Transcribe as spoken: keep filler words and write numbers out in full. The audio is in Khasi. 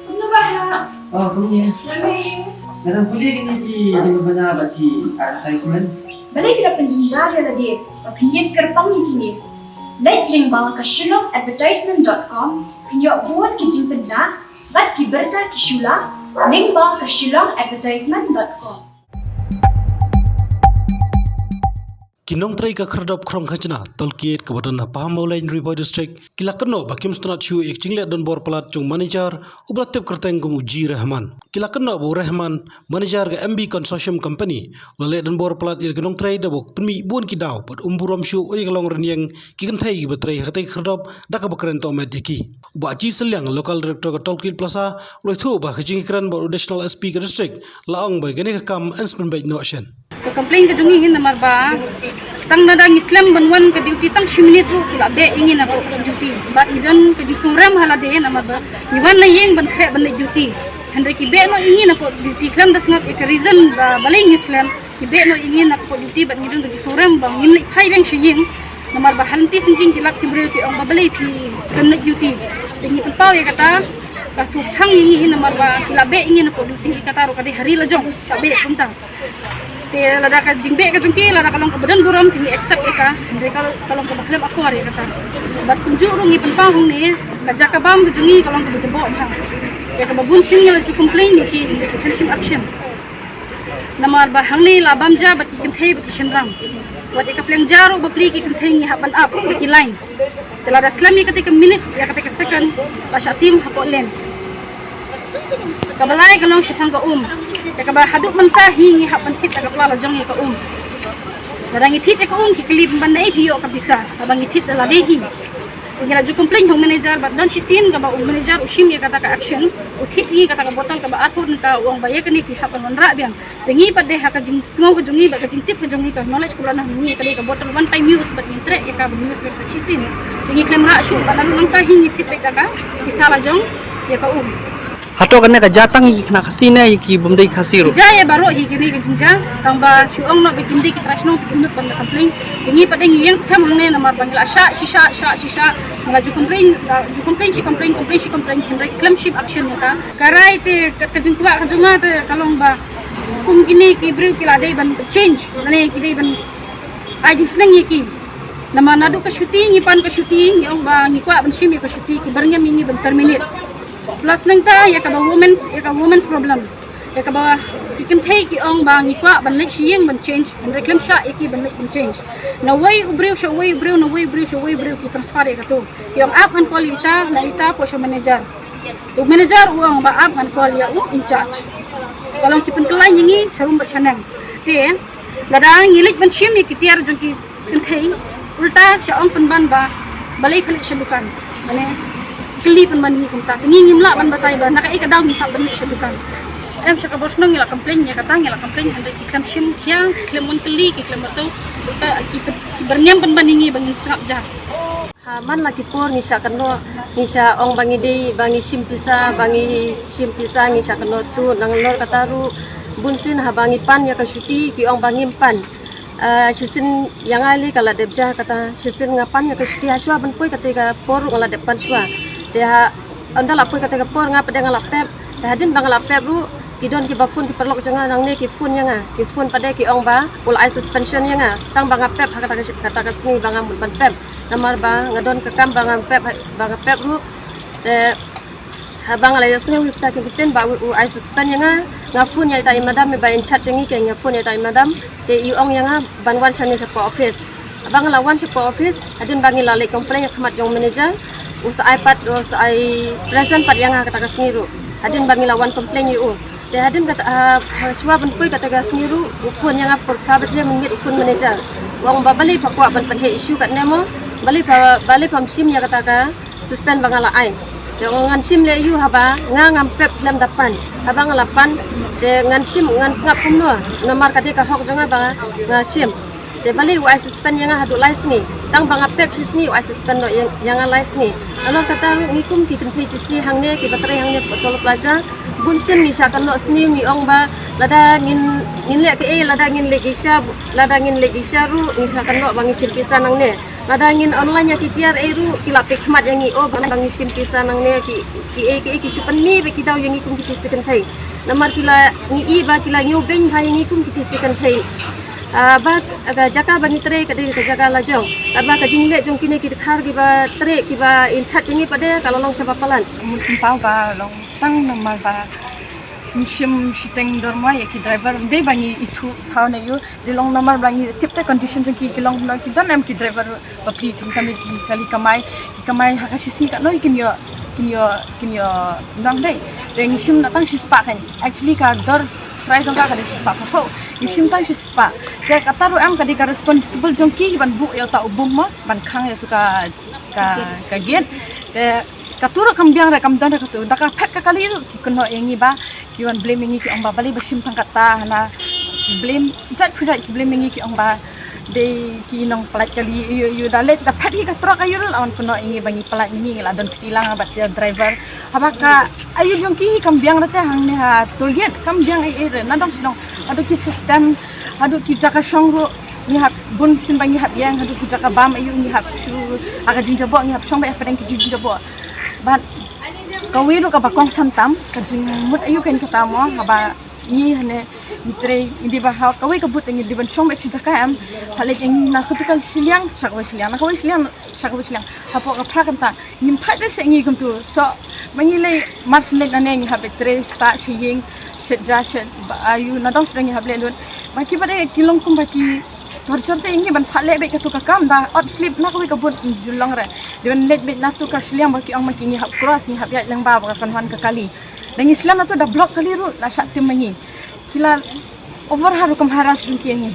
Kumno ba ha? Oh, kumne. Nga dang pule kine ki jingpynbna bad ki advertisement. Balei phi la pynjynjar ïa lade ba phin ïeng kyrpang ïa kine? Leit lyngba ka shillong advertisement dot com, phin ïoh bun ki jingpynbna bad ki bynta ki shu la, lyngba ka shillong advertisement dot com. Ki nongtrei ka khyrdop khrong khajna toll gate kaba don ha Pahammawlein, Ri Bhoi District, ki la kynnoh ba kim sngewtynnat shuh ïa ka jingleh donbor palat jong u manager uba la tip kyrteng kum u G Rahman. Ki la kynnoh ba u Rahman, manager ka M B Consortium Company, u la leh donbor palat ïa ki nongtrei da ba u pynmih bun ki daw bad um burom shuh ïa ka long rynïeng ki kynthei kiba trei ha katei ka khyrdop da kaba kren tohmet ïa ki. U Bah G Sylliang, Local Director ka Toll Gate Plaza, u la ïathuh ba ka jingïakren bad u Additional S P ka district, la ong ba kane ka kam yn sa pynbeit noh shen. Ka complain ka jong ngi hi namar ba tang lada ngi slem ban wan ka duty tang shi minit ruh ki la beh ïa ngi na ka duty. Bad ngi don ka jingsngewrem ha lade namar ba ngi wan na ïing ban khreh ban leit duty. Hynrei ki beh noh ïa ngi na ka duty, khlem da sngap ïa ka reason ba balei ngi slem, ki beh noh ïa ngi na ka duty bad ngi don ka jingsngewrem ba ngin leit phai biang sha ïing. Namar ba ha lynti syngkien ki lap ki briew ki ong ba balei phi khlem leit duty. Te ngi pynpaw ïa kata, ka sngewthuh ïa ngi namar ba ki la beh ïa ngi na ka duty, kata ruh ka dei ha ri la jong, shah beh kumta. Te lada ka jingbeh ka jong ki, lada ka long kaba don burom, te ngi accept ïa ka, hynrei ka, ka long kaba khlem akor ïa kata. Bad kumjuh ruh ngi pynpaw hangne, ka jaka bam ka jong ngi ka long kaba jaboh bha. Ïa kaba bun sien ngi la ju complain ïa ki, hynrei ki khlem shim action. Namar ba hangne la bam ja bad ki kynthei bad ki shynrang. Wat ïa ka pliang ja ruh bapli ki kynthei ngi hap ban ap ha ki line. Te lada slem ïa katei ka minit, ïa katei ka second, la shah tim hapoh lane. Kaba lai ka long shaphang ka um. Ïa kaba haduh mynta hi ngi hap ban thied ïa ka pla la jong ïa ka um. Lada ngi thied ïa ka um ki kylli pynban naei phi ïoh ka pisa. Haba ngi thied da lade hi. Ngi la ju complain ha u manager bad don shisien kaba u manager u shim ïa kata ka action. U thied ïa kata ka bottle kaba arphew nangta, u ong ba ïa kane phi hap ban wanrah biang. Te ngi pat de ha ka jingsngew ka jong ngi bad ka jingtip ka jong ngi, ka knowledge kaba la don ha ngi ka dei ka bottle one time use bad ngin treh ïa ka ban use ka shisien. Te ngi khlem rah shuh bad naduh nangta hi ngi thied beit da ka pisa la jong ïa ka um. Hato kane ka jia tang ïa ki khynnah Khasi ne ïa ki bym dei Khasi ruh? Jia ïa baroh hi kine ki jingjia, tang ba shu ong noh ba kim dei ki trai shnong kim nud ban complain. Te ngi pat de ngi ïeng skhem hangne namar ba ngi la shah shisha, shah shisha. Ngi la ju complain, la ju complain shi complain, complain shi complain, hynrei khlem shim action ïa ka. Ka rai te ka, ka jingkwah ka jong nga te ka long ba kum kine ki briew ki la dei ban change, lane ki dei ban ai jingsneng ïa ki. Namar naduh ka shuti ngi pan ka shuti ngi ong ba ngi kwah ban shim ïa ka shuti, ki byrngem ïa ngi ban terminate. Plus nangta ïa kaba women's, ïa ka women's problem. Ïa kaba ki kynthei ki ong ba ngi kwah ban leit sha ïing ban change, hynrei khlem shah ïa ki ban leit ban change. Na wei u briew sha wei u briew, na wei u briew sha wei u briew ki transfer ïa kato. Ki ong ap ngan call ïa ita, na ita poi sha manager. U manager u ong ba ap ngan call ïa u in charge. Ka long ki pynkylla ïa ngi sharum bad shaneng. Te lada ngi leit ban shim ïa ki tiar jong ki kynthei, ulta sha ong pynban ba balei phi leit sha dukan. Mane kylli pynban ngi kumta. Te ngi ngim lah ban batai ba na kaei ka daw ngi hap ban leit sha dukan. Em sha ka bor shnong ngi la complain ïa kata, ngi la complain, hynrei ki khlem shim khia, ki khlem wan kylli, ki khlem wan to. Ulta ki pyn-, ki byrngem pynban ïa ngi ba ngin sngap jar. Ha man la ki por ngi shah kynnoh, ngi shah ong ba ngi dei, ba ngi shim pisa, ba ngi shim pisa, ngi shah kynnoh tu nang lor kata ruh. Bun sien haba ngi pan ïa ka shuti ki ong ba ngim pan. Ah, shisien ïa nga lei ka la dep jia kata, shisien nga pan ïa ka shuti, ha shuwa ban poi kata ka por ruh nga la dep pan shuwa. Te ha ynda la poi kata ka por nga pat de nga la pep. Te hadien ba nga la pep ruh ki don kiba phone ki paralok jong nga nangne ki phone ïa nga, ki phone pat de ki ong ba u la ai suspension ïa nga tang ba nga pep ha kata ka, kata ka sngi ba nga mut ban pep. Namar ba nga don ka kam ba nga pep, ba nga pep ruh. Te haba nga la ïohsngew ïa kita ki ktien ba u, u ai suspend ïa nga, nga phone ïa ita i madam ba in charge ïa ngi, ke nga phone ïa ita i madam. Te i ong ïa nga ban wan shane shapoh office. Haba nga la wan shapoh office, hadien ba ngi la leit complain ïa khmat jong manager, u sa ai pat, u sa ai present pat ïa nga kata ka sngi ruh. Hadien ba ngi la wan complain ïa u. Te hadien kata, ha, ha shuwa ban poi kata ka sngi ruh, u phone ïa nga por phra baje mynmiet, u phone manager. U ong ba balei pha kwah ban pynheh issue katne mo, balei pha, balei pham shim ïa kata ka suspend ba nga la ai. Te u ong ngan shim leh ïa u haba nga ngam pep lem da pan. Haba nga la pan, te ngan shim, ngan sngap kumno, namar ka dei ka hok jong nga ba nga shim. Te balei u ai suspend ïa nga haduh lai sngi. Tang ba nga pep shi sngi u ai suspend noh ïa, ïa nga lai sngi. Nalor kata ruh ngi kum ki kynthei Khasi hangne kiba trei hangne hapoh Toll Plaza. Bun sien ngi shah kynnoh sniew ngi ong ba lada ngin, ngin leh kaei, lada ngin leit sha, lada ngin leit sha ruh ngi shah kynnoh ba ngi shim pisa nangne. Lada ngin online ïa ki tiar ei ruh ki la peit khmat ïa ngi, oh ba ngi shim pisa nangne, ki ki ei ki ei ki shu pynmih ba ki daw ïa ngi kum ki tisa kynthei. Namar ki la ngi i ba ki la ñiew beiñ bha ïa ngi kum ki tisa kynthei. Ah, ba ka jaka ba ngi trei ka dei ka jaka la jong. Katba ka jingleh jong kine ki dkhar kiba trei kiba in charge ïa ngi pat de ka la long shaba palat. Mut kin paw ba long tang namar ba ngi shim shiteng dorma ïa ki driver, ym dei ba ngi ithuh thaw ne ïoh. Dei long namar ba ngi tip te condition jong ki, ki long no ki don em ki driver bapli, kin kami ki kali kamai, ki kamai ha ka shi sngi katno kin ïoh, kin ïoh, kin ïoh nang dei. Te ngi shim na tang shispah kan. Actually ka dor trai jong ka ka dei shispah phew. Ngi shim tang shispah. Te kata ruh em ka dei ka responsible jong ki ban buh ïa uta u bum mo, ban khang ïa utu ka ka ka gate. Te katu ruh kam biang re, kam don re katu. Da ka phet ka kali ruh ki kynnoh ïa ngi ba ki wan blame ïa ngi, ki ong ba balei ba shim tang kata, hana ki blame jait phu jait, ki blame ïa ngi, ki ong ba dei ki nongpyllait kali. Ïoh ïoh da leit da phet hi ka trok, ïoh ruh la wan kynnoh ïa ngi ba ngi pyllait, ngi ngi la don kti lang bad ïa driver. Haba ka ïoh jong ki hi kam biang re te, hangne ha toll gate kam biang ei ei re, nadong shnong haduh ki system, haduh ki jaka shong ruh ngi hap bun sien ba ngi hap ïeng, haduh ki jaka bam ïoh ngi hap shu ha ka jingjaboh, ngi hap shong ba ïa pdeng ki jingjaboh. Bad kawei ruh kaba kongsan tam ka jingmut aïu kan kata mo, haba ngi hane ngi trei ngi dei ba ha kawei ka booth ngi dei ban shong ba shi jaka em, ha leit ïa ngi na katu ka shiliang sha kawei shiliang, na kawei shiliang sha kawei shiliang. Hapoh ka phra kynta ngim thait dei seh ngi kumtu, so ma ngi lei mar shen leit nane ngi hap leit trei kata shi ïing shet ja shet ba aïu, nadong shet ngi hap leit lut. Ba ki ba dei ki long kum ba ki torture te ngi ban phah leh beit katu ka kam, da ot slip na kawei ka booth ju long re. Dei ban leit beit na tu ka shiliang ba ki ong ma ki ngi hap cross, ngi hap ïaid lyngba ba ka kynhun ka kali. Da ngi slem na tu da block kali ruh la shah tim ma ngi. Ki la over ha rukom harass jong ki ïa ngi.